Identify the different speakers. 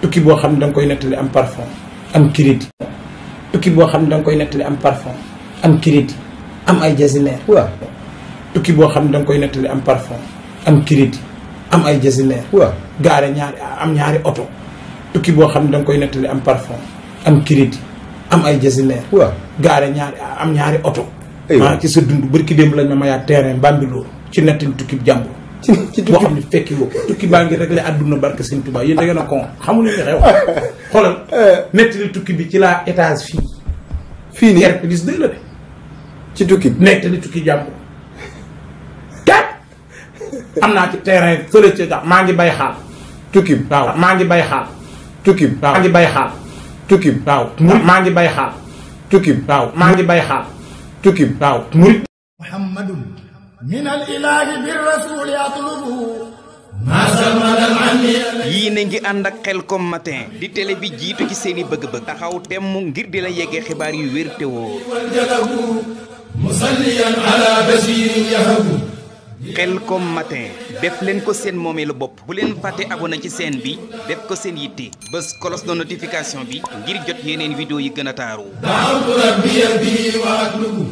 Speaker 1: tukki boo xam ne da nga koy nettali am parfum am crédit. tukki boo xam ne da nga koy nettali am parfum am crédit am ay jasineer.
Speaker 2: waaw.
Speaker 1: tukki boo xam ne da nga koy nettali am parfum am crédit am ay jasineer.
Speaker 2: waaw.
Speaker 1: gaare ñaari oto. tukki boo xam ne da nga koy nettali am parfum am crédit am ay jasineer.
Speaker 2: waaw.
Speaker 1: gaare ñaari oto.
Speaker 2: aywa
Speaker 1: ci sa dund barki démb lañ ma mayaat terrain Bambilor ci nettali tukki jàmbur.
Speaker 2: ci
Speaker 1: boo xam ne fekki woo ko tukki baa ngi réglé àdduna barke Sëñ Tuubaa yéen da ngeen a kon xamul ne xew xoolal nettali tukki bi ci la étage fii nii R+2 la de
Speaker 2: ci tukki bi
Speaker 1: nettali tukki jàmbur kat am naa ci terrain fële ca maa ngi bay xaal
Speaker 2: tukki bi
Speaker 1: waaw maa ngi bay xaal
Speaker 2: tukki bi
Speaker 1: waaw maa ngi bay xaal
Speaker 2: tukki bi
Speaker 1: waaw maa ngi bay xaal
Speaker 2: tukki bi
Speaker 1: waaw maa ngi bay xaal
Speaker 2: tukki bi
Speaker 1: waaw murit
Speaker 3: muhammadun min al ilahi bir rasul yatlubu
Speaker 4: yéen a ngi ànd ak Khelcom matin di télé bi jiitu ci seeni bëgg-bëgg taxaw temm ngir di la yeggee xibaar yu wér te wóor
Speaker 3: musalliyan ala basirin yahabu
Speaker 4: Khelcom matin def leen ko seen moomeelu bopp bu leen fàtte abonné ci chaîne bi def ko seen yitte bés cloche de notification bi ngir jot yeneen vidéo yi gën a taaru
Speaker 3: da'awtu rabbiya bihi wa atlubu